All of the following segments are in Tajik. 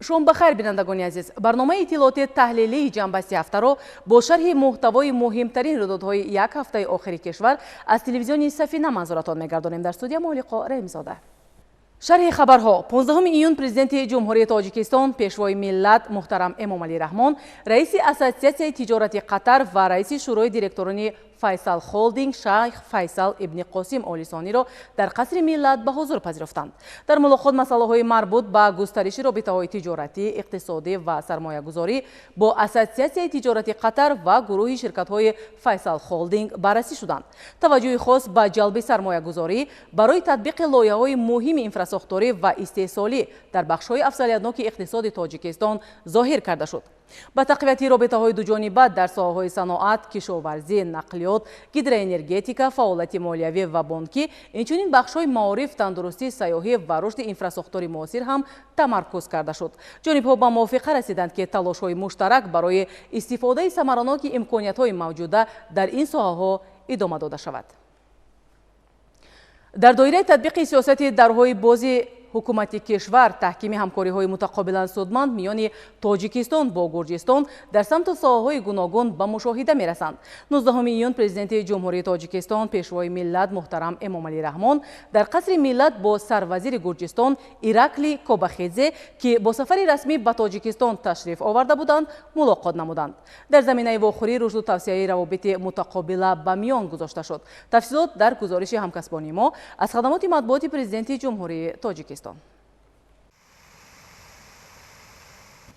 Шом ба хайр, бинандагони азиз. Барномаи иттилооти таҳлилии ҷамъбасти ҳафтаро бо шарҳи муҳтавои муҳимтарин рӯйдодҳои як ҳафтаи охири кишвар аз телевизиони Сафина манзуратон мегардонем. Дар студия Молиқо Раҳимзода. Шарҳи хабарҳо. 15 июн Президенти Ҷумҳурии Тоҷикистон, Пешвои миллат муҳтарам Эмомалӣ Раҳмон, раиси Ассотсиатсияи тиҷорати Қатар ва раиси Шӯрои директорони Файсал Холдинг Шайх Файсал ибни Қосим Олисониро дар Қасри миллат ба ҳузур пазируфтанд. Дар мулоқот масъалаҳои марбут ба густариши робитаҳои тиҷоратӣ, иқтисодӣ ва сармоягузорӣ бо Ассотсиатсияи тиҷорати Қатар ва гурӯҳи ширкатҳои Файсал Холдинг баррасӣ шуданд. Таваҷҷӯҳи хос ба ҷалби сармоягузорӣ барои татбиқи лоиҳаҳои муҳими инфрасохторӣ ва истеҳсолӣ дар бахшҳои афзалиятноки иқтисоди Тоҷикистон зоҳир карда шуд. Ба тақвияти робитаҳои дуҷониба дар соҳаҳои саноат, кишоварзӣ, нақлиёт, гидроэнергетика, фаъолияти молиявӣ ва бонкӣ, инчунин бахшҳои маориф, тандурустӣ, сайёҳӣ ва рушди инфрасохтори муосир ҳам тамаркуз карда шуд. Ҷонибҳо ба мувофиқа расиданд, ки талошҳои муштарак барои истифодаи самараноки имкониятҳои мавҷуда дар ин соҳаҳо идома дода шавад. Дар доираи татбиқи сиёсати дарҳои бози ҳукумати кишвар, таҳкими ҳамкориҳои мутақобилан судманд миёни Тоҷикистон бо Гурҷистон дар самту соҳаҳои гуногун ба мушоҳида мерасанд. 19 июн Президенти Ҷумҳурии Тоҷикистон, Пешвои миллат муҳтарам Эмомалӣ Раҳмон дар Қасри миллат бо сарвазири Гурҷистон Иракли Кобахидзе, ки бо сафари расмӣ ба Тоҷикистон ташриф оварда буданд, мулоқот намуданд. Дар заминаи вохӯрӣ рушду тавсеаи равобити мутақобила ба миён гузошта шуд. Тафсилот дар гузориши ҳамкасбони мо аз хадамоти матбуоти Президенти Ҷумҳурии Тоҷикистон.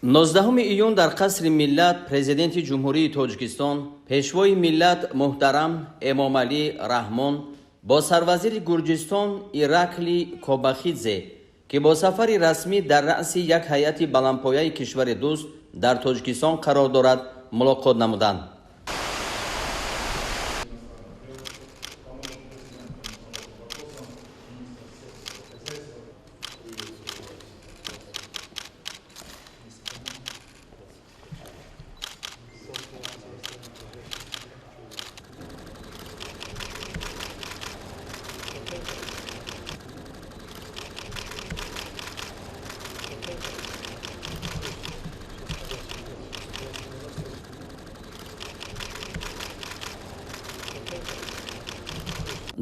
19 июн дар Қасри миллат Президенти Ҷумҳурии Тоҷикистон, Пешвои миллат муҳтарам Эмомалӣ Раҳмон бо сарвазири Гурҷистон Иракли Кобахидзе, ки бо сафари расмӣ дар раъси як ҳайати баландпояи кишвари дӯст дар Тоҷикистон қарор дорад, мулоқот намуданд.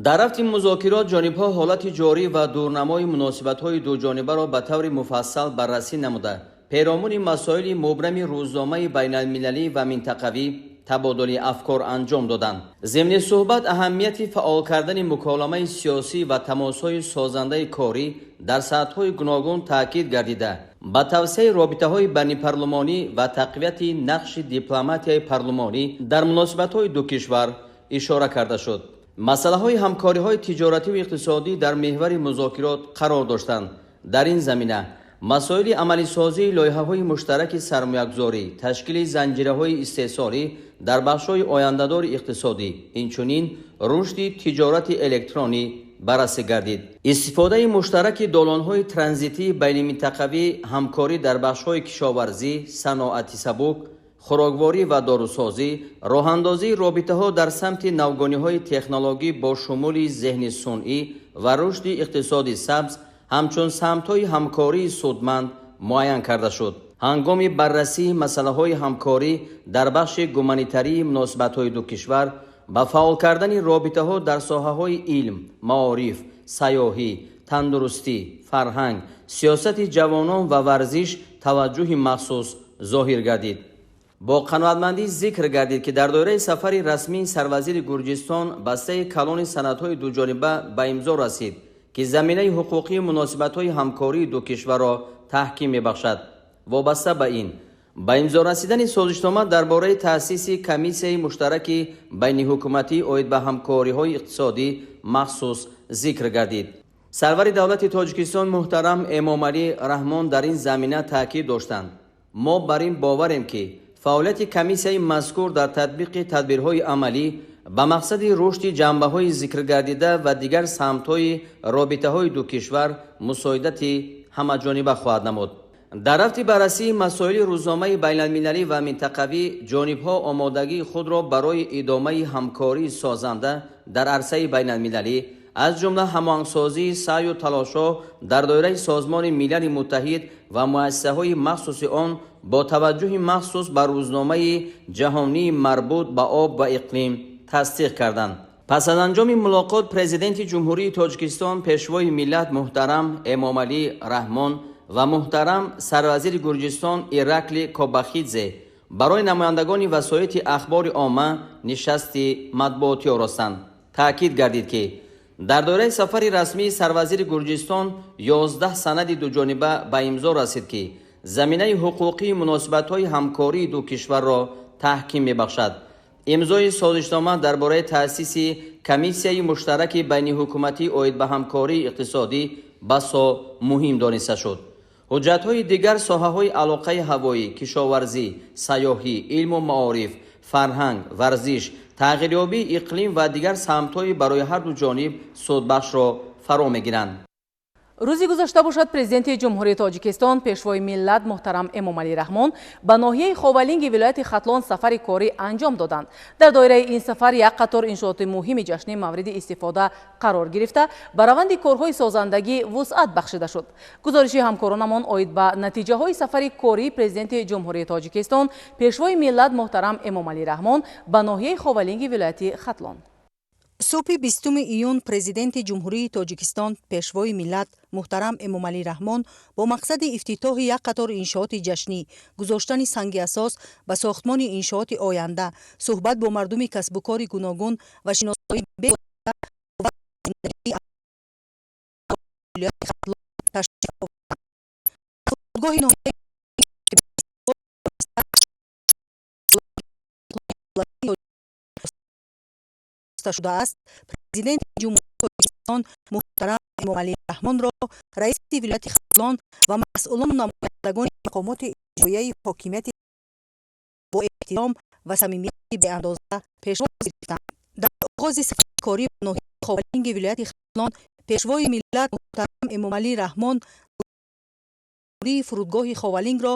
Дар рафти музокирот ҷонибҳо ҳолати ҷорӣ ва дурнамои муносибатҳои дуҷонибаро ба таври муфассал баррасӣ намуда, перомуни масоили мубрами рӯзномаи байналмилалӣ ва минтақавӣ табодули афкор анҷом доданд. Зимни суҳбат аҳамияти фаъол кардани муколамаи сиёсӣ ва тамосҳои созандаи корӣ дар сатҳҳои гуногун таъкид гардида, ба тавсеаи робитаҳои байнипарлумонӣ ва тақвияти нақши дипломатияи парлумонӣ дар муносибатҳои ду кишвар ишора карда шуд. Масъалаҳои ҳамкориҳои тиҷоративу иқтисодӣ дар меҳвари музокирот қарор доштанд. Дар ин замина масоили амалисозии лоиҳаҳои муштараки сармоягузорӣ, ташкили занҷираҳои истеҳсолӣ дар бахшҳои ояндадори иқтисодӣ, инчунин рушди тиҷорати электронӣ баррасӣ гардид. Истифодаи муштараки долонҳои транзитии байниминтақавӣ, ҳамкорӣ дар бахшҳои кишоварзӣ, саноати сабук, хӯрокворӣ ва дорусозӣ, роҳандозии робитаҳо дар самти навгониҳои технологӣ бо шумули зеҳни сунъӣ ва рушди иқтисоди сабз ҳамчун самтҳои ҳамкории судманд муайян карда шуд. Ҳангоми баррасии масъалаҳои ҳамкорӣ дар бахши гуманитарии муносибатҳои ду кишвар ба фаъол кардани робитаҳо дар соҳаҳои илм, маориф, сайёҳӣ, тандурустӣ, фарҳанг, сиёсати ҷавонон ва варзиш таваҷҷӯҳи махсус зоҳир гардид. Бо қаноатмандӣ зикр гардид, ки дар доираи сафари расмии сарвазири Гурҷистон бастаи калони санадҳои дуҷониба ба имзо расид, ки заминаи ҳуқуқии муносибатҳои ҳамкории ду кишварро таҳким мебахшад. Вобаста ба ин, ба имзо расидани созишнома дар бораи таъсиси комиссияи муштараки байниҳукуматӣ оид ба ҳамкориҳои иқтисодӣ махсус зикр гардид. Сарвари давлати Тоҷикистон муҳтарам Эмомалӣ Раҳмон дар ин замина таъкид доштанд. Мо бар ин боварем, ки фаъолияти комиссияи мазкур дар татбиқи тадбирҳои амалӣ ба мақсади рушди ҷанбаҳои зикргардида ва дигар самтҳои робитаҳои ду кишвар мусоидати ҳамаҷониба хоҳад намуд. Дар рафти баррасии масоили рӯзномаи байналмилалӣ ва минтақавӣ ҷонибҳо омодагии худро барои идомаи ҳамкории созанда дар арсаи байналмилалӣ, аз ҷумла ҳамоҳангсозии саъю талошҳо дар доираи Созмони Милали Муттаҳид ва муассисаҳои махсуси он бо таваҷҷӯҳи махсус ба рӯзномаи ҷаҳонии марбут ба об ва иқлим тасдиқ карданд. Пас аз анҷоми мулоқот Президенти Ҷумҳурии Тоҷикистон, Пешвои миллат муҳтарам Эмомалӣ Раҳмон ва муҳтарам сарвазири Гурҷистон Иракли Кобахидзе барои намояндагони васоити ахбори омма нишасти матбуотӣ оростанд. Таъкид гардид, ки дар доираи сафари расмии сарвазири Гурҷистон 11 санади дуҷониба ба имзо расид, ки заминаи ҳуқуқии муносибатҳои ҳамкории ду кишварро таҳким мебахшад. Имзои созишнома дар бораи таъсиси комиссияи муштараки байниҳукуматӣ оид ба ҳамкории иқтисодӣ басо муҳим дониста шуд. Ҳуҷҷатҳои дигар соҳаҳои алоқаи ҳавоӣ, кишоварзӣ, сайёҳӣ, илму маориф, фарҳанг, варзиш, тағйирёбии иқлим ва дигар самтҳои барои ҳарду ҷониб судбахшро фаро мегиранд. Рӯзи гузашта бошад, Президенти Ҷумҳурии Тоҷикистон, Пешвои миллат муҳтарам Эмомалӣ Раҳмон ба ноҳияи Ховалинги вилояти Хатлон сафари корӣ анҷом доданд. Дар доираи ин сафар як қатор иншооти муҳими ҷашнӣ мавриди истифода қарор гирифта, ба раванди корҳои созандагӣ вусъат бахшида шуд. Гузориши ҳамкоронамон оид ба натиҷаҳои сафари кории Президенти Ҷумҳурии Тоҷикистон, Пешвои миллат муҳтарам Эмомалӣ Раҳмон ба ноҳияи Ховалинги вилояти Хатлон. Субҳи 20 июн Президенти Ҷумҳурии Тоҷикистон, Пешвои миллат муҳтарам Эмомалӣ Раҳмон бо мақсади ифтитоҳи як қатор иншооти ҷашнӣ, гузоштани санги асос ба сохтмони иншооти оянда, суҳбат бо мардуми касбукори гуногун ва шиносоии фурудгоҳи шудааст, Президенти Ҷумҳурии Тоҷикистон муҳтарам Эмомалӣ Раҳмонро раиси вилояти Хатлон ва масъулону намояндагони мақомоти иҷроияи ҳокимияти бо эҳтиром ва самимияти беандоза пешвоз гирифтанд. Дар оғози сафари корӣ ба ноҳияи Ховалинги вилояти Хатлон Пешвои миллат муҳтарам Эмомалӣ Раҳмон фурудгоҳи Ховалингро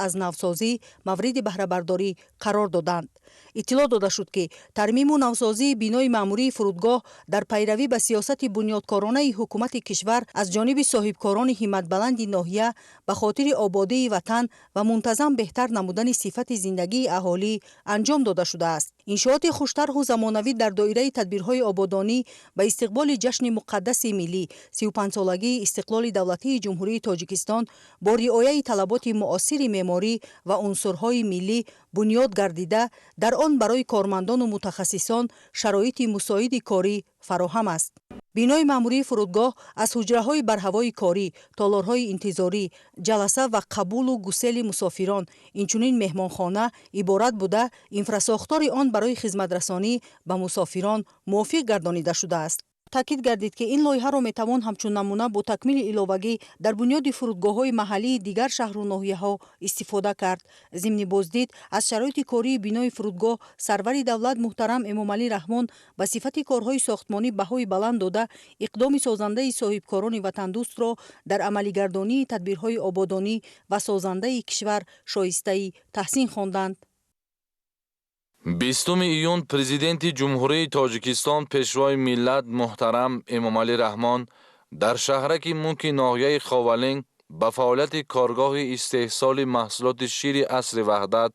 аз навсозӣ мавриди баҳрабардорӣ қарор доданд. Иттилоъ дода шуд, ки тармиму навсозии бинои маъмурии фурудгоҳ дар пайравӣ ба сиёсати бунёдкоронаи ҳукумати кишвар аз ҷониби соҳибкорони ҳимматбаланди ноҳия ба хотири ободии ватан ва мунтазам беҳтар намудани сифати зиндагии аҳолӣ анҷом дода шудааст. Иншооти хуштарҳу замонавӣ дар доираи тадбирҳои ободонӣ ба истиқболи ҷашни муқаддаси миллӣ 35-солагии истиқлоли давлатии Ҷумҳурии Тоҷикистон бо риояи талаботи муосири меъморӣ ва унсурҳои миллӣ бунёд гардида, дар он барои кормандону мутахассисон шароити мусоиди корӣ фароҳам аст. Бинои маъмурии фурудгоҳ аз ҳуҷраҳои барҳавои корӣ, толорҳои интизорӣ, ҷаласа ва қабулу гусели мусофирон, инчунин меҳмонхона иборат буда, инфрасохтори он барои хизматрасонӣ ба мусофирон мувофиқ гардонида шудааст. Таъкид гардид, ки ин лоиҳаро метавон ҳамчун намуна бо такмили иловагӣ дар бунёди фурудгоҳҳои маҳаллии дигар шаҳру ноҳияҳо истифода кард. Зимни боздид аз шароити кории бинои фурудгоҳ сарвари давлат муҳтарам Эмомалӣ Раҳмон ба сифати корҳои сохтмонӣ баҳои баланд дода, иқдоми созандаи соҳибкорони ватандӯстро дар амалигардонии тадбирҳои ободонӣ ва созандаи кишвар шоистаи таҳсин хонданд. 20 июн Президенти Ҷумҳурии Тоҷикистон, Пешвои миллат муҳтарам Эмомалӣ Раҳмон дар шаҳраки Мунки ноҳияи Ховалинг ба фаъолияти коргоҳи истеҳсоли маҳсулоти шири асри ваҳдат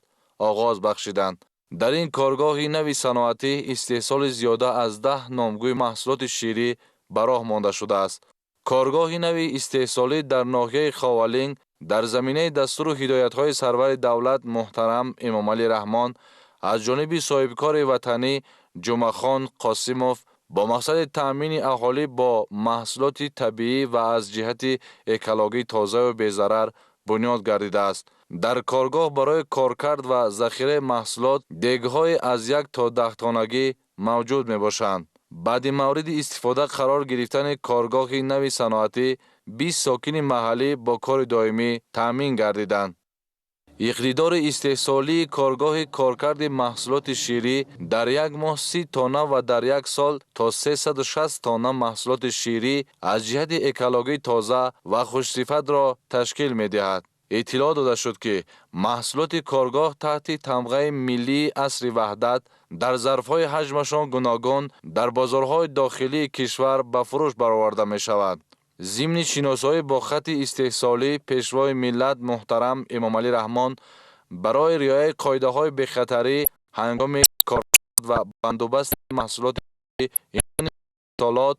оғоз бахшиданд. Дар ин коргоҳи нави саноатӣ истеҳсоли зиёда аз 10 номгӯи маҳсулоти ширӣ ба роҳ монда шудааст. Коргоҳи нави истеҳсолӣ дар ноҳияи Ховалинг дар заминаи дастуру ҳидоятҳои сарвари давлат муҳтарам Эмомалӣ Раҳмон аз ҷониби соҳибкори ватанӣ Ҷумъахон Қосимов бо мақсади таъмини аҳолӣ бо маҳсулоти табиӣ ва аз ҷиҳати экологӣ тозаю безарар бунёд гардидааст. Дар коргоҳ барои коркард ва захираи маҳсулот дегҳои аз 1 то 10 тонагӣ мавҷуд мебошанд. Баъди мавриди истифода қарор гирифтани коргоҳи нави саноатӣ 20 сокини маҳаллӣ бо кори доимӣ таъмин гардиданд. Иқтидори истеҳсолии коргоҳи коркарди маҳсулоти ширӣ дар як моҳ 30 тонна ва дар як сол то 360 тонна маҳсулоти ширӣ аз ҷиҳати экологӣ тоза ва хушсифатро ташкил медиҳад. Иттилоъ дода шуд, ки маҳсулоти коргоҳ таҳти тамғаи миллии асри ваҳдат дар зарфҳои ҳаҷмашон гуногун дар бозорҳои дохилии кишвар ба фурӯш бароварда мешавад. Зимни шиносоӣ бо хатти истеҳсолӣ Пешвои миллат муҳтарам Эмомалӣ Раҳмон барои риояи қоидаҳои бехатарӣ ҳангоми кор ва бандубасти маҳсулоти истеҳсолот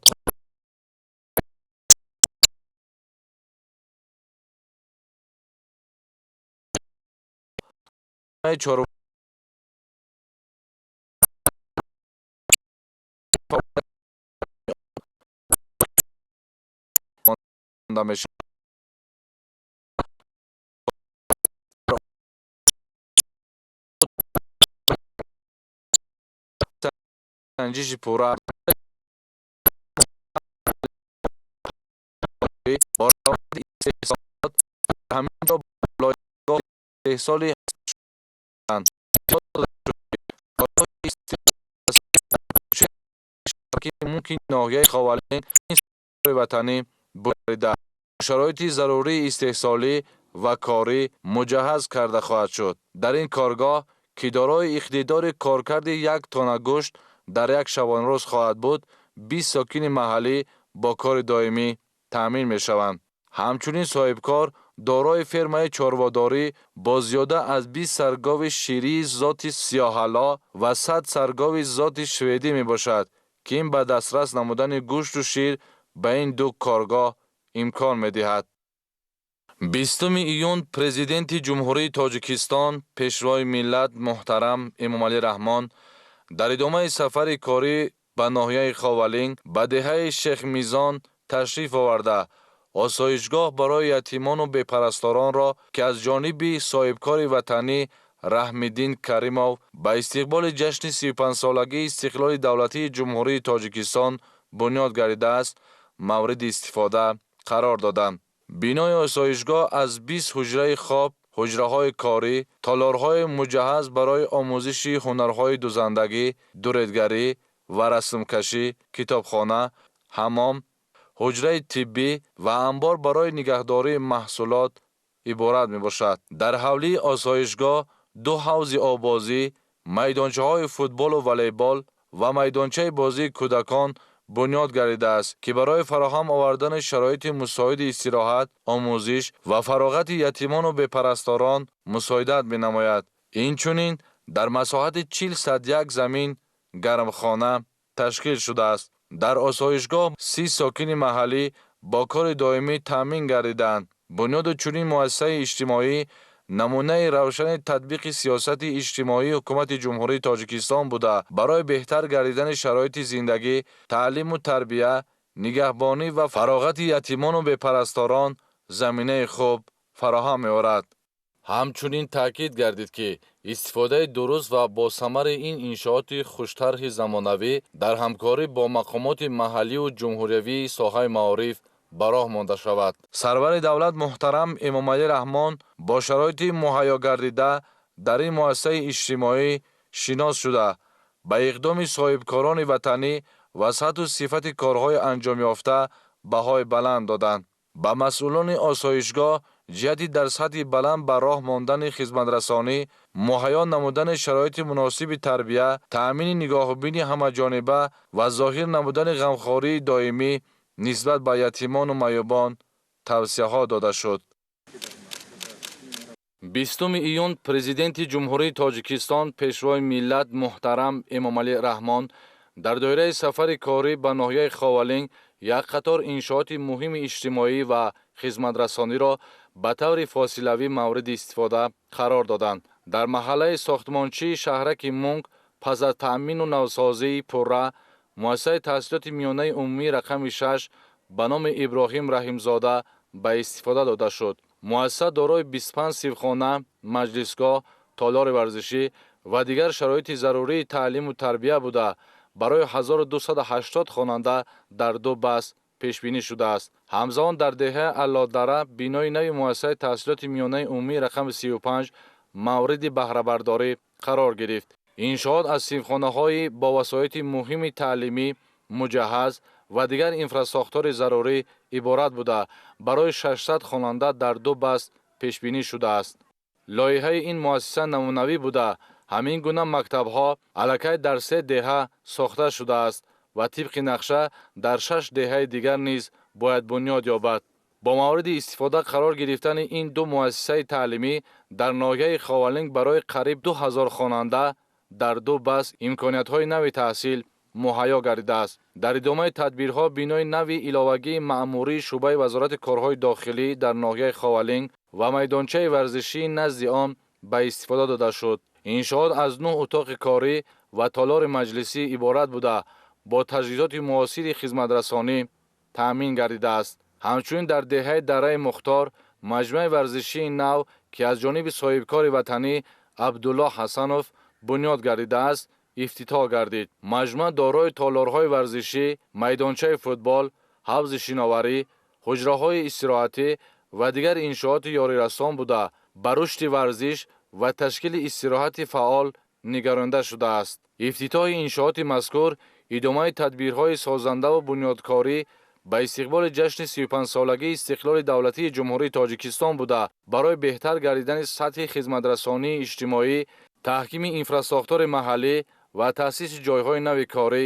санҷиши пурра бо раванди истеҳсолот ҳамин ҷо лоиҳаи истеҳсоли мумкин ноҳияи Ховалинг ватанӣ бурида шароити зарурии истеҳсолӣ ва корӣ муҷаҳҳаз карда хоҳад шуд. Дар ин коргоҳ, ки дорои иқтидори коркарди як тонна гӯшт дар як шабонрӯз хоҳад буд, 20 сокини маҳаллӣ бо кори доимӣ таъмин мешаванд. Ҳамчунин соҳибкор дорои фермаи чорводорӣ бо зиёда аз 20 саргови ширии зоти сиёҳало ва 100 саргови зоти шведӣ мебошад, ки ин ба дастрас намудани гӯшту шир ба ин ду коргоҳ имкон медиҳад. 20 июн Президенти Ҷумҳурии Тоҷикистон, Пешвои миллат муҳтарам Эмомалӣ Раҳмон дар идомаи сафари корӣ ба ноҳияи Ховалинг ба деҳаи Шехмизон ташриф оварда, осоишгоҳ барои ятимону бепарасторонро, ки аз ҷониби соҳибкори ватанӣ Раҳмиддин Каримов ба истиқболи ҷашни 35-солагии истиқлоли давлатии Ҷумҳурии Тоҷикистон бунёд гардидааст, мавриди истифода қарор доданд. Бинои осоишгоҳ аз 20 ҳуҷраи хоб, ҳуҷраҳои корӣ, толорҳои муҷаҳҳаз барои омӯзиши ҳунарҳои дузандагӣ, дуредгарӣ ва расмкашӣ, китобхона, ҳамом, ҳуҷраи тиббӣ ва анбор барои нигаҳдории маҳсулот иборат мебошад. Дар ҳавлии осоишгоҳ ду ҳавзи оббозӣ, майдончаҳои футболу волейбол ва майдончаи бозии кӯдакон бунёд гардидааст, ки барои фароҳам овардани шароити мусоиди истироҳат, омӯзиш ва фароғати ятимону бепарасторон мусоидат менамояд. Инчунин дар масоҳати 40 як замин гармхона ташкил шудааст. Дар осоишгоҳ 30 сокини маҳаллӣ бо кори доимӣ таъмин гардидаанд. Бунёду чунин муассисаи иҷтимоӣ намунаи равшани татбиқи сиёсати иҷтимоии Ҳукумати Ҷумҳурии Тоҷикистон буда, барои беҳтар гардидани шароити зиндагӣ, таълиму тарбия, нигаҳбонӣ ва фароғати ятимону бепарасторон заминаи хуб фароҳам меорад. Ҳамчунин таъкид гардид, ки истифодаи дуруст ва босамари ин иншооти хуштарҳи замонавӣ дар ҳамкорӣ бо мақомоти маҳалливу ҷумҳуриявии соҳаи маориф ба роҳ монда шавад. Сарвари давлат муҳтарам Эмомалӣ Раҳмон бо шароити муҳайё гардида дар ин муассисаи иҷтимоӣ шинос шуда, ба иқдоми соҳибкорони ватанӣ ва сатҳу сифати корҳои анҷомёфта баҳои баланд доданд. Ба масъулони осоишгоҳ ҷиҳати дар сатҳи баланд ба роҳ мондани хизматрасонӣ, муҳайё намудани шароити муносиби тарбия, таъмини нигоҳубини ҳамаҷониба ва зоҳир намудани ғамхории доимӣ нисбат ба ятимону маъюбон тавсияҳо дода шуд. 20 июн Президенти Ҷумҳурии Тоҷикистон, Пешвои миллат муҳтарам Эмомалӣ Раҳмон дар доираи сафари корӣ ба ноҳияи Ховалинг як қатор иншооти муҳими иҷтимоӣ ва хизматрасониро ба таври фосилавӣ мавриди истифода қарор доданд. Дар маҳаллаи сохтмончии шаҳраки Мунг пас аз таъмину навсозии пурра муассисаи таҳсилоти миёнаи умумии рақами 6 ба номи Иброҳим Раҳимзода ба истифода дода шуд. Муассиса дорои 25 синфхона, маҷлисгоҳ, толори варзишӣ ва дигар шароити зарурии таълиму тарбия буда, барои 1280 хонанда дар ду баст пешбинӣ шудааст. Ҳамзамон дар деҳаи Аллодара бинои нави муассисаи таҳсилоти миёнаи умумии рақами 35 мавриди баҳрабардорӣ қарор гирифт. Иншоот аз синфхонаҳои бо васоити муҳими таълимӣ муҷаҳҳаз ва дигар инфрасохтори зарурӣ иборат буда, барои 600 хонанда дар ду баст Пешбинӣ шудааст. Лоиҳаи ин муассиса намунавӣ буда, ҳамин гуна мактабҳо аллакай дар се деҳа сохта шудааст ва тибқи нақша дар шаш деҳаи дигар низ бояд бунёд ёбад. Бо мавриди истифода қарор гирифтани ин ду муассисаи таълимӣ дар ноҳияи Ховалинг барои қариб 2000 хонанда дар ду баст имкониятҳои нави таҳсил муҳайё гардидааст. Дар идомаи тадбирҳо бинои нави иловагии маъмурии шӯъбаи Вазорати корҳои дохилӣ дар ноҳияи Ховалинг ва майдончаи варзишии назди он ба истифода дода шуд. Иншоот аз нӯҳ утоқи корӣ ва толори маҷлисӣ иборат буда, бо таҷҳизоти муосири хизматрасонӣ таъмин гардидааст. Ҳамчунин дар деҳаи Дараи Мухтор маҷмӯаи варзишии нав, ки аз ҷониби соҳибкори ватанӣ Абдуллоҳ Ҳасанов бунёд гардидааст, ифтитоҳ гардид. Маҷмӯа дорои толорҳои варзишӣ, майдончаи футбол, ҳавзи шиноварӣ, ҳуҷраҳои истироҳатӣ ва дигар иншооти ёрирасон буда, ба рушди варзиш ва ташкили истироҳати фаъол нигаронда шудааст. Ифтитоҳи иншооти мазкур идомаи тадбирҳои созандаву бунёдкорӣ ба истиқболи ҷашни 35-солагии истиқлоли давлатии Ҷумҳурии Тоҷикистон буда, барои беҳтар гардидани сатҳи хизматрасонии иҷтимоӣ, таҳкими инфрасохтори маҳаллӣ ва таъсиси ҷойҳои нави корӣ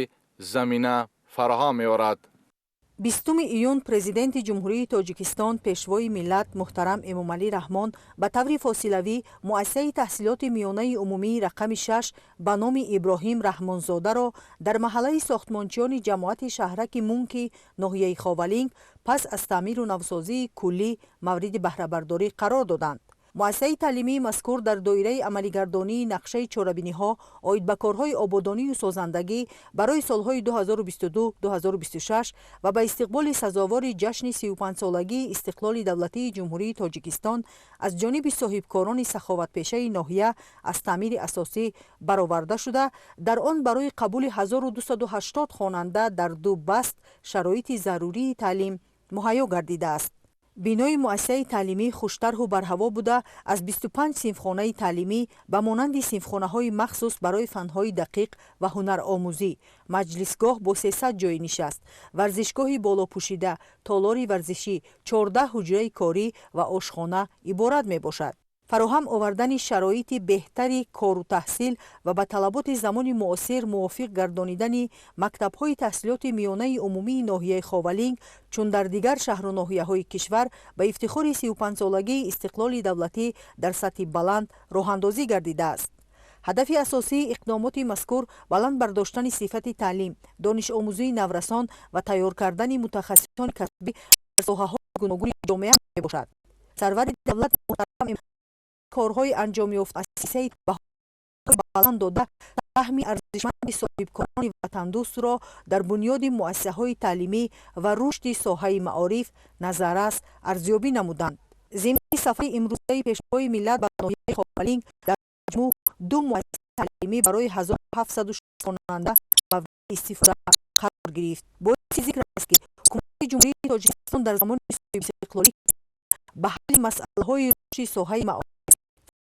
замина фароҳам меорад. 20 июн Президенти Ҷумҳурии Тоҷикистон, Пешвои миллат муҳтарам Эмомалӣ Раҳмон ба таври фосилавӣ муассисаи таҳсилоти миёнаи умумии рақами 6 ба номи Иброҳим Раҳмонзодаро дар маҳаллаи сохтмончиёни ҷамоати шаҳраки Мунки ноҳияи Ховалинг пас аз таъмиру навсозии куллӣ мавриди баҳрабардорӣ қарор доданд. Муассисаи таълимии мазкур дар доираи амалигардонии нақшаи чорабиниҳо оид ба корҳои ободонию созандагӣ барои солҳои 2022-2026 ва ба истиқболи сазовори ҷашни 35-солагии истиқлоли давлатии Ҷумҳурии Тоҷикистон аз ҷониби соҳибкорони саховатпешаи ноҳия аз таъмири асосӣ бароварда шуда, дар он барои қабули 1280 хонанда дар ду баст шароити зарурии таълим муҳайё гардидааст. Бинои муассисаи таълимӣ хуштарҳу барҳаво буда, аз 25 синфхонаи таълимӣ ба монанди синфхонаҳои махсус барои фанҳои дақиқ ва ҳунаромӯзӣ, маҷлисгоҳ бо 300 ҷойи нишаст, варзишгоҳи болопӯшида, толори варзишӣ, 14 ҳуҷраи корӣ ва ошхона иборат мебошад. Фароҳам овардани шароити беҳтари кору таҳсил ва ба талаботи замони муосир мувофиқ гардонидани мактабҳои таҳсилоти миёнаи умумии ноҳияи Ховалинг, чун дар дигар шаҳру ноҳияҳои кишвар, ба ифтихори 35-солагии истиқлоли давлатӣ дар сатҳи баланд роҳандозӣ гардидааст. Ҳадафи асосии иқдомоти мазкур баланд бардоштани сифати таълим, донишомӯзии наврасон ва тайёр кардани мутахассисони касбӣ дар соҳаҳои гуногуни ҷомеа мебошад. Сарвари давлат муҳтарам корҳои анҷомёфта муассисаи баҳои баланд дода, саҳми арзишманди соҳибкорони ватандӯстро дар бунёди муассисаҳои таълимӣ ва рушди соҳаи маориф назаррас арзёбӣ намуданд. Зимни сафари имрӯзаи Пешвои миллат ба ноҳияи Ховалинг дар маҷмӯъ ду муассисаи таълимӣ барои 1706 хонанда мавриди истифода қарор гирифт. Боиси зикр аст, ки Ҳукумати Ҷумҳурии Тоҷикистон дар замони соҳибистиқлолӣ ба ҳалли масъалаҳои рушди соҳаи маориф,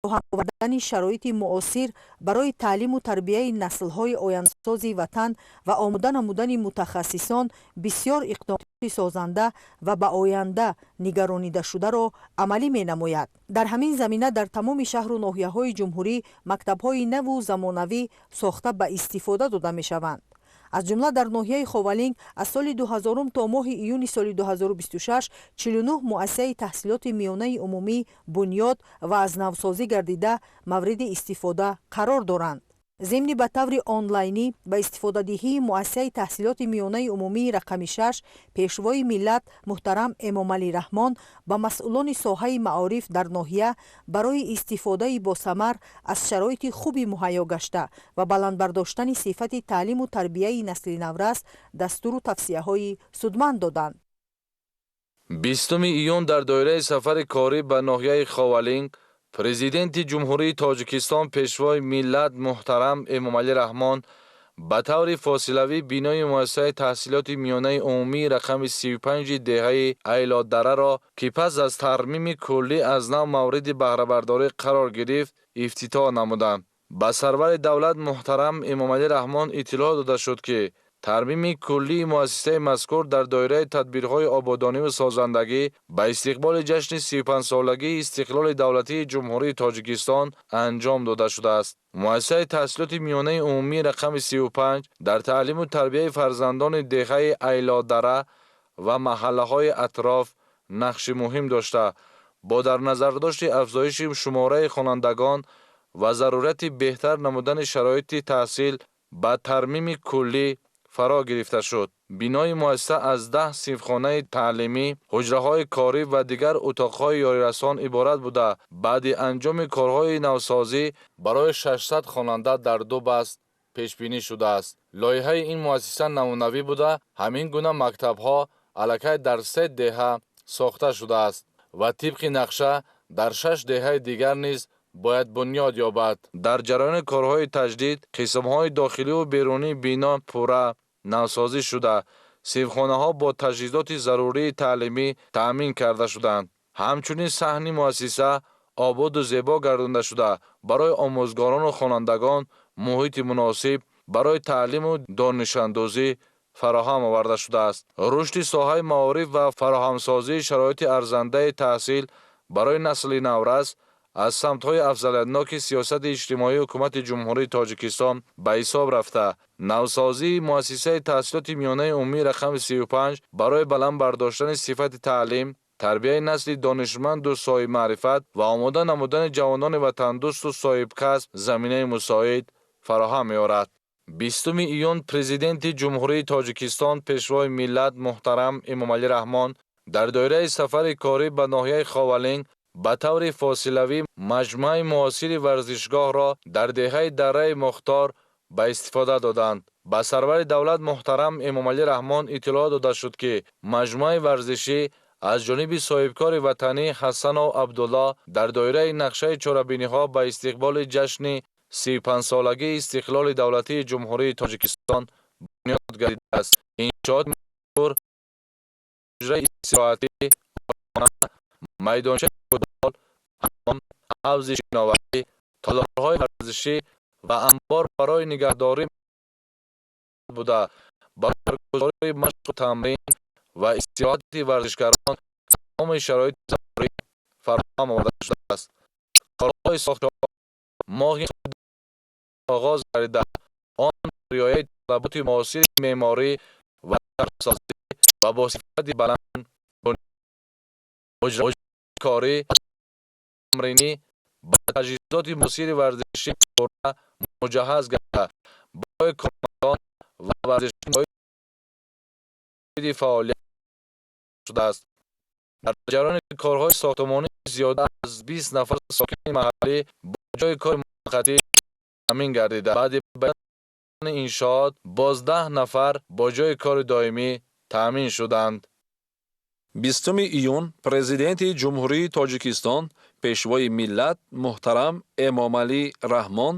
фароҳам овардани шароити муосир барои таълиму тарбияи наслҳои ояндасози ватан ва омода намудани мутахассисон бисёр иқдомоти созанда ва ба оянда нигаронидашударо амалӣ менамояд. Дар ҳамин замина дар тамоми шаҳру ноҳияҳои ҷумҳурӣ мактабҳои наву замонавӣ сохта ба истифода дода мешаванд. Аз ҷумла дар ноҳияи Ховалинг аз соли 2000 то моҳи июни соли 2026 49 муассисаи таҳсилоти миёнаи умумӣ бунёд ва аз навсозӣ гардида мавриди истифода қарор доранд. Зимни ба таври онлайнӣ ба истифодадиҳии муассисаи таҳсилоти миёнаи умумии рақами 6 Пешвои миллат муҳтарам Эмомалӣ Раҳмон ба масъулони соҳаи маориф дар ноҳия барои истифодаи босамар аз шароити хуби муҳайё гашта ва баланд бардоштани сифати таълиму тарбияи насли наврас дастуру тавсияҳои судманд доданд. 20 июн дар доираи сафари корӣ ба ноҳияи Ховалинг Президенти Ҷумҳурии Тоҷикистон, Пешвои миллат муҳтарам Эмомалӣ Раҳмон ба таври фосилавӣ бинои муассисаи таҳсилоти миёнаи умумии рақами 35 деҳаи Айлодараро, ки пас аз тармими куллӣ аз нав мавриди баҳрабардорӣ қарор гирифт, ифтитоҳ намуданд. Ба сарвари давлат муҳтарам Эмомалӣ Раҳмон иттилоъ дода шуд, ки Тармими куллии муассисаи мазкур дар доираи тадбирҳои ободониву созандагӣ ба истиқболи ҷашни 35-солагии истиқлоли давлатии Ҷумҳурии Тоҷикистон анҷом дода шудааст. Муассисаи таҳсилоти миёнаи умумии рақами 35 дар таълиму тарбияи фарзандони деҳаи Айлодара ва маҳаллаҳои атроф нақши муҳим дошта, бо дар назардошти афзоиши шумораи хонандагон ва зарурати беҳтар намудани шароити таҳсил ба тармими куллӣ фаро гирифта шуд. Бинои муассиса аз 10 синфхонаи таълимӣ, ҳуҷраҳои корӣ ва дигар утоқҳои ёрирасон иборат буда, баъди анҷоми корҳои навсозӣ барои 600 хонанда дар ду баст пешбинӣ шудааст. Лоиҳаи ин муассиса намунавӣ буда, ҳамин гуна мактабҳо аллакай дар се деҳа сохта шудааст ва тибқи нақша дар шаш деҳаи дигар низ бояд бунёд ёбад. Дар ҷараёни корҳои таҷдид қисмҳои дохиливу берунии бино пурра навсозӣ шуда, синфхонаҳо бо таҷҳизоти зарурии таълимӣ таъмин карда шуданд. Ҳамчунин саҳни муассиса ободу зебо гардонда шуда, барои омӯзгорону хонандагон муҳити муносиб барои таълиму донишандозӣ фароҳам оварда шудааст. Рушди соҳаи маориф ва фароҳамсозии шароити арзандаи таҳсил барои насли наврас аз самтҳои афзалиятноки сиёсати иҷтимоии Ҳукумати Ҷумҳурии Тоҷикистон ба ҳисоб рафта, навсозии муассисаи таҳсилоти миёнаи умумии рақами 35 барои баланд бардоштани сифати таълим, тарбияи насли донишманду соҳибмаърифат ва омода намудани ҷавонони ватандӯсту соҳибкасб заминаи мусоид фароҳам меорад. 20 июн Президенти Ҷумҳурии Тоҷикистон, Пешвои миллат муҳтарам Эмомалӣ Раҳмон дар доираи сафари корӣ ба ноҳияи Ховалинг ба таври фосилавӣ маҷмӯаи муосири варзишгоҳро дар деҳаи Дарраи Мухтор ба истифода доданд. Ба сарвари давлат муҳтарам Эмомалӣ Раҳмон иттилоъ дода шуд, ки маҷмӯаи варзишӣ аз ҷониби соҳибкори ватанӣ Ҳасанов Абдулло дар доираи нақшаи чорабиниҳо ба истиқболи ҷашни 35-солагии истиқлоли давлатии Ҷумҳурии Тоҷикистон бунёд гардидааст. Иншоот мазкур ҳуҷраи истироҳатӣ, майдончаи футбол, ҳаммом, ҳавзи шиноварӣ, толорҳои варзишӣ ва анбор барои нигаҳдорӣ буда, барои баргузории машқу тамрин ва истироҳати варзишгарон тамоми шароити зарурӣ фароҳам оварда шудааст. Корҳои сохтмон моҳи оғоз гардида, он бо риояи талаботи муосири меъморӣ ва шаҳрсозӣ ва бо сифати баланд ҳуҷраҳои корӣ, тамринӣ ба таҷҳизоти муосири варзишӣ пурра муҷаҳҳаз гардида, барои кормандон ва варзишгарон фаъолият шудааст. Дар ҷараёни корҳои сохтмонӣ зиёда аз 20 нафар сокини маҳаллӣ бо ҷойи кори муваққатӣ таъмин гардида, баъди баёни иншоот боз 10 нафар бо ҷойи кори доимӣ таъмин шуданд. 20 июн Президенти Ҷумҳурии Тоҷикистон, Пешвои миллат муҳтарам Эмомалӣ Раҳмон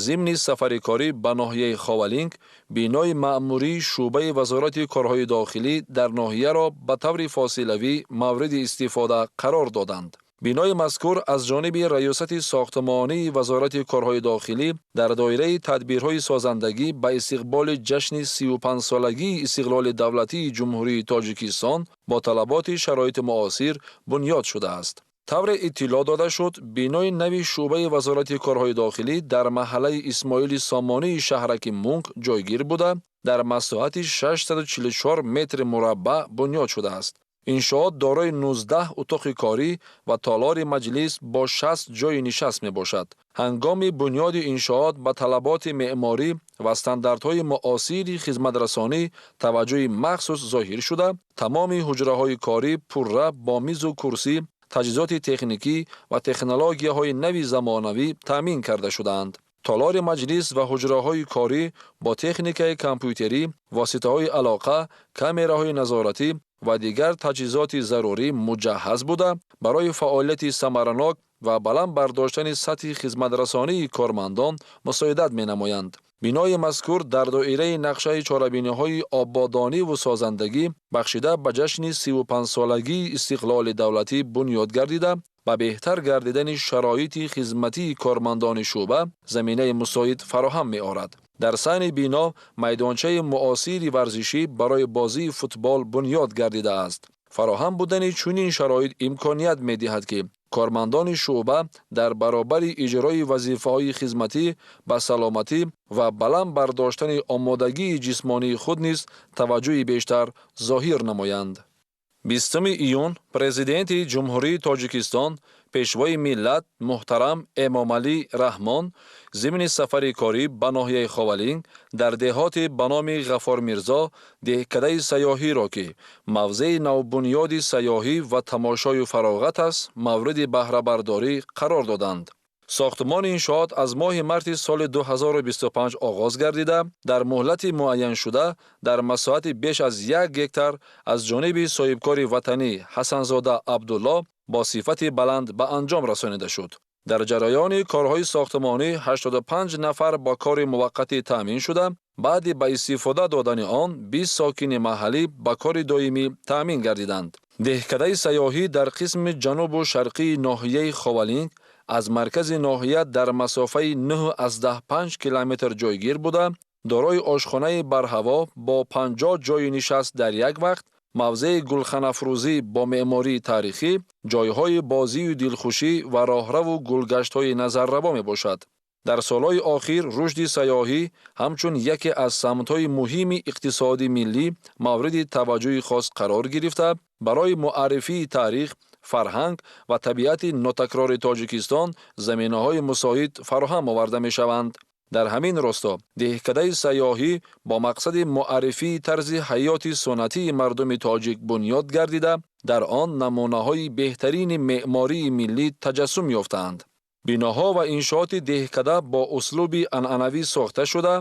зимни сафари корӣ ба ноҳияи Ховалинг бинои маъмурии шӯъбаи Вазорати корҳои дохилӣ дар ноҳияро ба таври фосилавӣ мавриди истифода қарор доданд. Бинои мазкур аз ҷониби Раёсати сохтмонии Вазорати корҳои дохилӣ дар доираи тадбирҳои созандагӣ ба истиқболи ҷашни 35-солагии истиқлоли давлатии Ҷумҳурии Тоҷикистон бо талаботи шароити муосир бунёд шудааст. Тавре иттилоъ дода шуд, бинои нави шӯъбаи Вазорати корҳои дохилӣ дар маҳаллаи Исмоили Сомонии шаҳраки Мунг ҷойгир буда, дар масоҳати 644 метри мураббаъ бунёд шудааст. Иншоот дорои 19 утоқи корӣ ва толори маҷлис бо 60 ҷойи нишаст мебошад. Ҳангоми бунёди иншоот ба талаботи меъморӣ ва стандартҳои муосири хизматрасонӣ таваҷҷӯҳи махсус зоҳир шуда, тамоми ҳуҷраҳои корӣ пурра бо мизу курсӣ, таҷҳизоти техникӣ ва технологияҳои нави замонавӣ таъмин карда шудаанд. Толори маҷлис ва ҳуҷраҳои корӣ бо техникаи компютерӣ, воситаҳои алоқа, камераҳои назоратӣ ва дигар таҷҳизоти зарурӣ муҷаҳҳаз буда, барои фаъолияти самаранок ва баланд бардоштани сатҳи хизматрасонии кормандон мусоидат менамоянд. Бинои мазкур дар доираи нақшаи чорабиниҳои ободониву созандагӣ бахшида ба ҷашни 35-солагии истиқлоли давлатӣ бунёд гардида, ба беҳтар гардидани шароити хизматии кормандони шӯъба заминаи мусоид фароҳам меорад. Дар саҳни бино майдончаи муосири варзишӣ барои бозии футбол бунёд гардидааст. Фароҳам будани чунин шароит имконият медиҳад, ки кормандони шӯъба дар баробари иҷрои вазифаҳои хизматӣ ба саломатӣ ва баланд бардоштани омодагии ҷисмонии худ низ таваҷҷӯҳи бештар зоҳир намоянд. 20 июн Президенти Ҷумҳурии Тоҷикистон, Пешвои миллат муҳтарам Эмомалӣ Раҳмон зимни сафари корӣ ба ноҳияи Ховалинг дар деҳоти ба номи Ғафор Мирзо деҳкадаи сайёҳиро, ки мавзеи навбунёди сайёҳӣ ва тамошою фароғат аст, мавриди баҳрабардорӣ қарор доданд. Сохтмони иншоот аз моҳи марти соли 2025 оғоз гардида, дар муҳлати муайяншуда дар масоҳати беш аз 1 гектар аз ҷониби соҳибкори ватанӣ Ҳасанзода Абдулло бо сифати баланд ба анҷом расонида шуд. Дар ҷараёни корҳои сохтмонӣ 85 нафар бо кори муваққатӣ таъмин шуда, баъди ба истифода додани он 20 сокини маҳаллӣ ба кори доимӣ таъмин гардиданд. Деҳкадаи сайёҳӣ дар қисми ҷанубу шарқии ноҳияи Ховалинг аз маркази ноҳия дар масофаи 9,5 километр ҷойгир буда, дорои ошхонаи барҳаво бо 50 ҷойи нишаст дар як вақт, мавзеи гулханафрӯзӣ бо меъмории таърихӣ, ҷойҳои бозию дилхушӣ ва роҳраву гулгаштҳои назаррабо мебошад. Дар солҳои охир рушди сайёҳӣ ҳамчун яке аз самтҳои муҳими иқтисоди миллӣ мавриди таваҷҷӯҳи хос қарор гирифта, барои муаррифии таърих, фарҳанг ва табиати нотакрори Тоҷикистон заминаҳои мусоид фароҳам оварда мешаванд. Дар ҳамин росто деҳкадаи сайёҳӣ бо мақсади муаррифии тарзи ҳаёти суннатии мардуми тоҷик бунёд гардида, дар он намунаҳои беҳтарини меъмории миллӣ таҷассум ёфтаанд. Биноҳо ва иншооти деҳкада бо услуби анъанавӣ сохта шуда,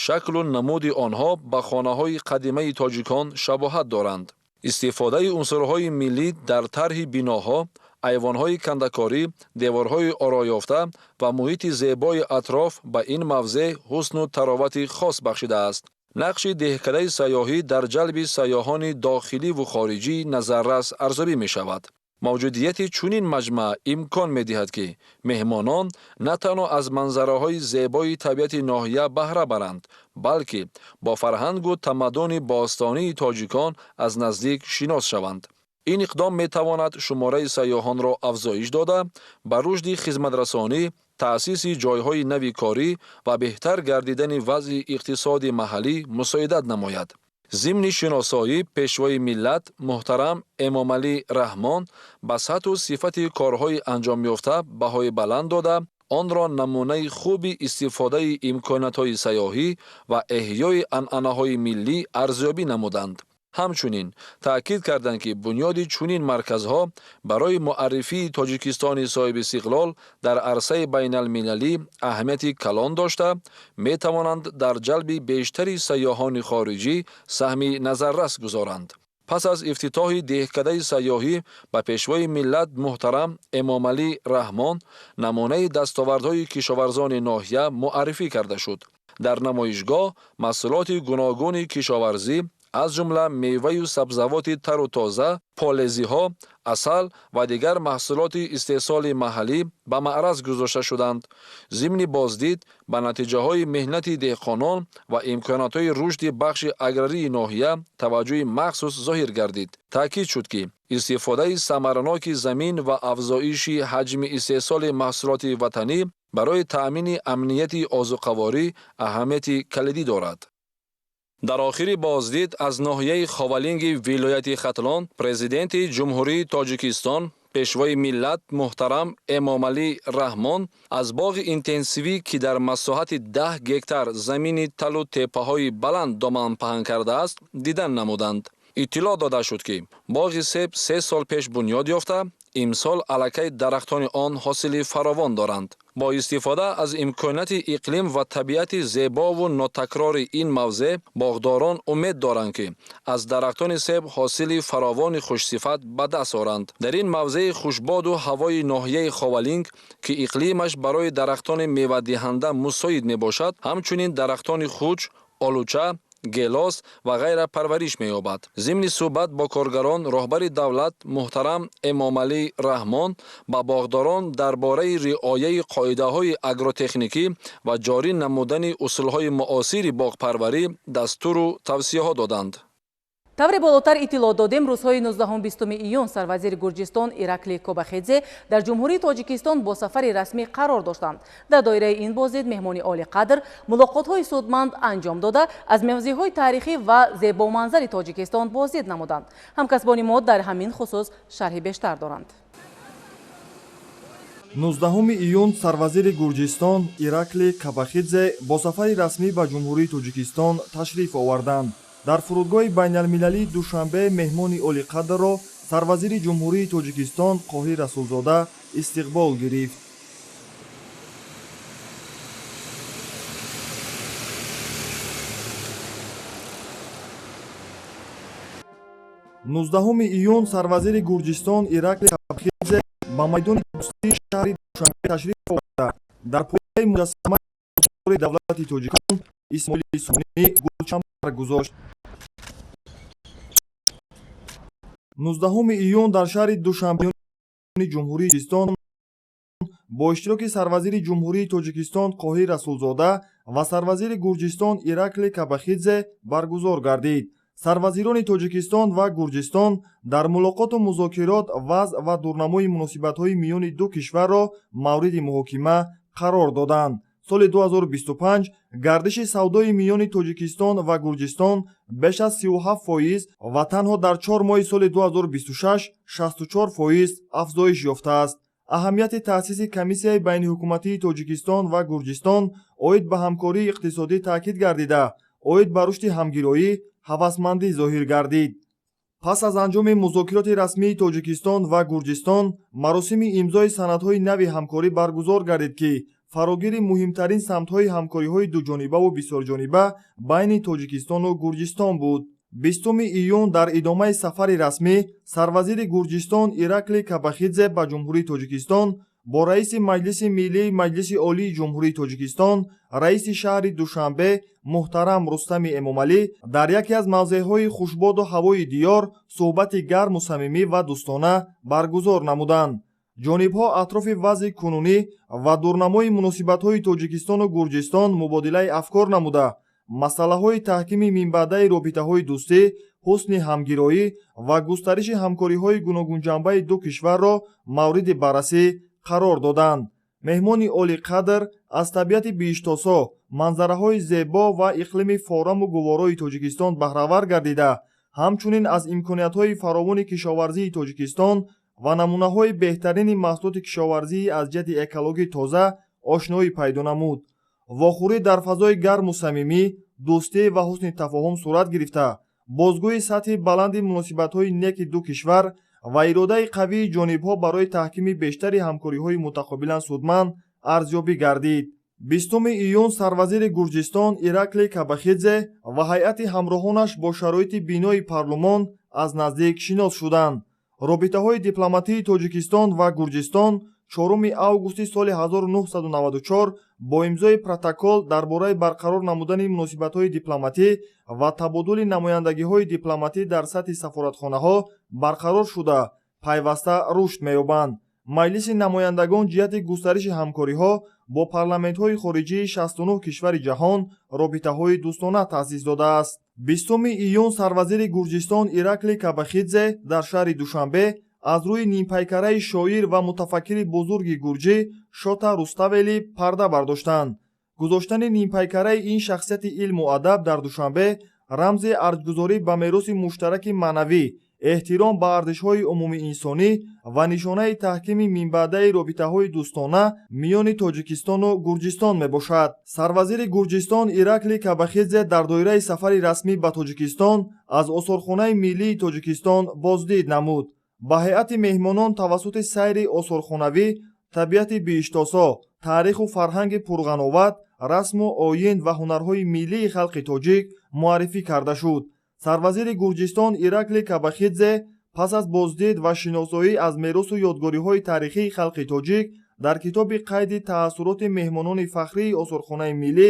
шаклу намуди онҳо ба хонаҳои қадимаи тоҷикон шабоҳат доранд. Истифодаи унсурҳои миллӣ дар тарҳи биноҳо, айвонҳои кандакорӣ, деворҳои ороёфта ва муҳити зебои атроф ба ин мавзеъ ҳусну таровати хос бахшидааст. Нақши деҳкадаи сайёҳӣ дар ҷалби сайёҳони дохиливу хориҷӣ назаррас арзёбӣ мешавад. Мавҷудияти чунин маҷмаъ имкон медиҳад, ки меҳмонон на танҳо аз манзараҳои зебои табиати ноҳия баҳра баранд, балки бо фарҳангу тамаддуни бостонии тоҷикон аз наздик шинос шаванд. Ин иқдом метавонад шумораи сайёҳонро афзоиш дода, ба рушди хизматрасонӣ, таъсиси ҷойҳои нави корӣ ва беҳтар гардидани вазъи иқтисоди маҳаллӣ мусоидат намояд. Зимни шиносоӣ Пешвои миллат муҳтарам Эмомалӣ Раҳмон ба сатҳу сифати корҳои анҷомёфта баҳои баланд дода, онро намунаи хуби истифодаи имкониятҳои сайёҳӣ ва эҳёи анъанаҳои миллӣ арзёбӣ намуданд. Ҳамчунин таъкид карданд, ки бунёди чунин марказҳо барои муаррифии Тоҷикистони соҳибистиқлол дар арсаи байналмилалӣ аҳамияти калон дошта, метавонанд дар ҷалби бештари сайёҳони хориҷӣ саҳми назаррас гузоранд. Пас аз ифтитоҳи деҳкадаи сайёҳӣ ба Пешвои миллат муҳтарам Эмомалӣ Раҳмон намунаи дастовардҳои кишоварзони ноҳия муаррифӣ карда шуд. Дар намоишгоҳ маҳсулоти гуногуни кишоварзӣ, аз ҷумла меваю сабзавоти тару тоза, полезиҳо, асал ва дигар маҳсулоти истеҳсоли маҳаллӣ ба маъраз гузошта шуданд. Зимни боздид ба натиҷаҳои меҳнати деҳқонон ва имкониятҳои рушди бахши аграрии ноҳия таваҷҷӯҳи махсус зоҳир гардид. Таъкид шуд, ки истифодаи самараноки замин ва афзоиши ҳаҷми истеҳсоли маҳсулоти ватанӣ барои таъмини амнияти озуқаворӣ аҳамияти калидӣ дорад. Дар охири боздид аз ноҳияи Ховалинги вилояти Хатлон Президенти Ҷумҳурии Тоҷикистон, Пешвои миллат муҳтарам Эмомалӣ Раҳмон аз боғи интенсивӣ, ки дар масоҳати 10 гектар замини талу теппаҳои баланд доман паҳн кардааст, дидан намуданд. Иттилоъ дода шуд, ки боғи себ 3 сол пеш бунёд ёфта, имсол аллакай дарахтони он ҳосили фаровон доранд. Бо истифода аз имконияти иқлим ва табиати зебову нотакрори ин мавзеъ боғдорон умед доранд, ки аз дарахтони себ ҳосили фаровони хушсифат ба даст оранд. Дар ин мавзеи хушбоду ҳавои ноҳияи Ховалинг, ки иқлимаш барои дарахтони мевадиҳанда мусоид мебошад, ҳамчунин дарахтони хуч, олуча, Гелос ва ғайра парвариш меёбад. Зимни суҳбат бо коргарон роҳбари давлат муҳтарам Эмомалӣ Раҳмон ба боғдорон дар бораи риояи қоидаҳои агротехникӣ ва ҷорӣ намудани усулҳои муосири боғпарварӣ дастуру тавсияҳо доданд. Тавре болотар иттилоъ додем, рӯзҳои 19-20 июн сарвазири Гурҷистон Ираклий Кобахидзе дар Ҷумҳурии Тоҷикистон бо сафари расмӣ қарор доштанд. Дар доираи ин боздид меҳмони олиқадр мулоқотҳои судманд анҷом дода, аз мавзеъҳои таърихӣ ва зебоманзари Тоҷикистон боздид намуданд. Ҳамкасбони мо дар ҳамин хусус шарҳи бештар доранд. 19 июн сарвазири Гурҷистон Ираклий Кобахидзе бо сафари расмӣ ба Ҷумҳурии Тоҷикистон ташриф оварданд. Дар фурудгоҳи байналмилалии Душанбе меҳмони олиқадрро сарвазири Ҷумҳурии Тоҷикистон Қоҳир Расулзода истиқбол гирифт. 19 июн сарвазири Гурҷистон Ираклий Кобахидзе ба майдони дӯстии шаҳри Душанбе ташриф оварда, дар пояи муҷассамаи давлати тоҷикон Исмоили Сомонӣ гулчанбар гузошт. 19 июн дар шаҳри Душанбе Ҷумҳурии Тоҷикистон бо иштироки сарвазири Ҷумҳурии Тоҷикистон Қоҳир Расулзода ва сарвазири Гурҷистон Ираклий Кобахидзе баргузор гардид. Сарвазирони Тоҷикистон ва Гурҷистон дар мулоқоту музокирот вазъ ва дурнамои муносибатҳои миёни ду кишварро мавриди муҳокима қарор доданд. Соли 2025 гардиши савдои миёни Тоҷикистон ва Гурҷистон беш аз 37% ва танҳо дар 4 моҳи соли 2026 64% афзоиш ёфтааст. Аҳамияти таъсиси комиссияи байниҳукуматии Тоҷикистон ва Гурҷистон оид ба ҳамкории иқтисодӣ таъкид гардида, оид ба рушди ҳамгироӣ ҳавасмандӣ зоҳир гардид. Пас аз анҷоми музокироти расмии Тоҷикистон ва Гурҷистон маросими имзои санадҳои нави ҳамкорӣ баргузор гардид, ки фарогири муҳимтарин самтҳои ҳамкориҳои дуҷонибаву бисёрҷониба байни Тоҷикистону Гурҷистон буд. 20 июн дар идомаи сафари расмӣ сарвазири Гурҷистон Ираклий Кобахидзе ба Ҷумҳурии Тоҷикистон бо раиси Маҷлиси Миллии Маҷлиси Олии Ҷумҳурии Тоҷикистон, раиси шаҳри Душанбе муҳтарам Рустами Эмомалӣ дар яке аз мавзеъҳои хушбоду ҳавои диёр суҳбати гарму самимӣ ва дӯстона баргузор намуданд. Ҷонибҳо атрофи вазъи кунунӣ ва дурнамои муносибатҳои Тоҷикистону Гурҷистон мубодилаи афкор намуда, масъалаҳои таҳкими минбаъдаи робитаҳои дӯстӣ, ҳусни ҳамгироӣ ва густариши ҳамкориҳои гуногунҷанбаи ду кишварро мавриди баррасӣ қарор доданд. Меҳмони олиқадр аз табиати биҳиштосо, манзараҳои зебо ва иқлими фораму гуворои Тоҷикистон баҳравар гардида, ҳамчунин аз имкониятҳои фаровони кишоварзии Тоҷикистон ва намунаҳои беҳтарини маҳсулоти кишоварзии аз ҷиҳати экологӣ тоза ошноӣ пайдо намуд. Вохӯрӣ дар фазои гарму самимӣ, дӯстӣ ва ҳусни тафоҳум сурат гирифта, бозгӯи сатҳи баланди муносибатҳои неки ду кишвар ва иродаи қавии ҷонибҳо барои таҳкими бештари ҳамкориҳои мутақобилан судманд арзёбӣ гардид. 20 июн сарвазири Гурҷистон Ираклий Кобахидзе ва ҳайати ҳамроҳонаш бо шароити бинои парлумон аз наздик шинос шуданд. Робитаҳои дипломатии Тоҷикистон ва Гурҷистон 4 августи соли 1994 бо имзои протокол дар бораи барқарор намудани муносибатҳои дипломатӣ ва табодули намояндагиҳои дипломатӣ дар сатҳи сафоратхонаҳо барқарор шуда, пайваста рушд меёбанд. Маҷлиси намояндагон ҷиҳати густариши ҳамкориҳо бо парламентҳои хориҷии 69 кишвари ҷаҳон робитаҳои дӯстона таъсис додааст. 20 июн сарвазири Гурҷистон Ираклий Кобахидзе дар шаҳри Душанбе аз рӯи нимпайкараи шоир ва мутафаккири бузурги гурҷӣ Шота Руставели парда бардоштанд. Гузоштани нимпайкараи ин шахсияти илму адаб дар Душанбе рамзи арҷгузорӣ ба мероси муштараки маънавӣ, эҳтиром ба арзишҳои умумиинсонӣ ва нишонаи таҳкими минбаъдаи робитаҳои дӯстона миёни Тоҷикистону Гурҷистон мебошад. Сарвазири Гурҷистон Ираклий Кобахидзе дар доираи сафари расмӣ ба Тоҷикистон аз осорхонаи миллии Тоҷикистон боздид намуд. Ба ҳайати меҳмонон тавассути сайри осорхонавӣ табиати биҳиштосо, таъриху фарҳанги пурғановат, расму оин ва ҳунарҳои миллии халқи тоҷик муаррифӣ карда шуд. Сарвазири Гурҷистон Ираклий Кобахидзе пас аз боздид ва шиносоӣ аз меросу ёдгориҳои таърихии халқи тоҷик дар китоби қайди таассуроти меҳмонони фахрии осорхонаи миллӣ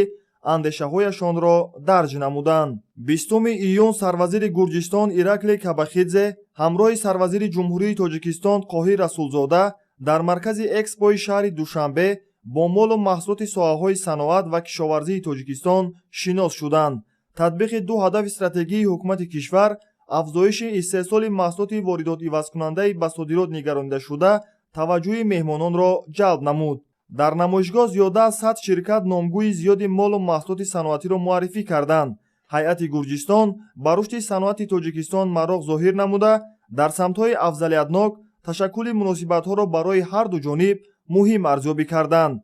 Андешаҳояшонро дарҷ намуданд. 20 июн сарвазири Гурҷистон Ираклий Кабахидзе ҳамроҳи сарвазири Ҷумҳурии Тоҷикистон Қоҳир Расулзода дар маркази экспои шаҳри Душанбе бо молу маҳсулоти соҳаҳои саноат ва кишоварзии Тоҷикистон шинос шуданд. Татбиқи ду ҳадафи стратегии ҳукумати кишвар, афзоиши истеҳсоли маҳсулоти воридотивазкунандаи ба содирот нигаронидашуда, таваҷҷӯҳи меҳмононро ҷалб намуд. Дар намоишгоҳ зиёда аз 100 ширкат номгӯи зиёди молу маҳсулоти саноатиро муаррифӣ карданд. Ҳайати Гурҷистон ба рушди саноати Тоҷикистон мароқ зоҳир намуда, дар самтҳои афзалиятнок ташаккули муносибатҳоро барои ҳарду ҷониб муҳим арзёбӣ карданд.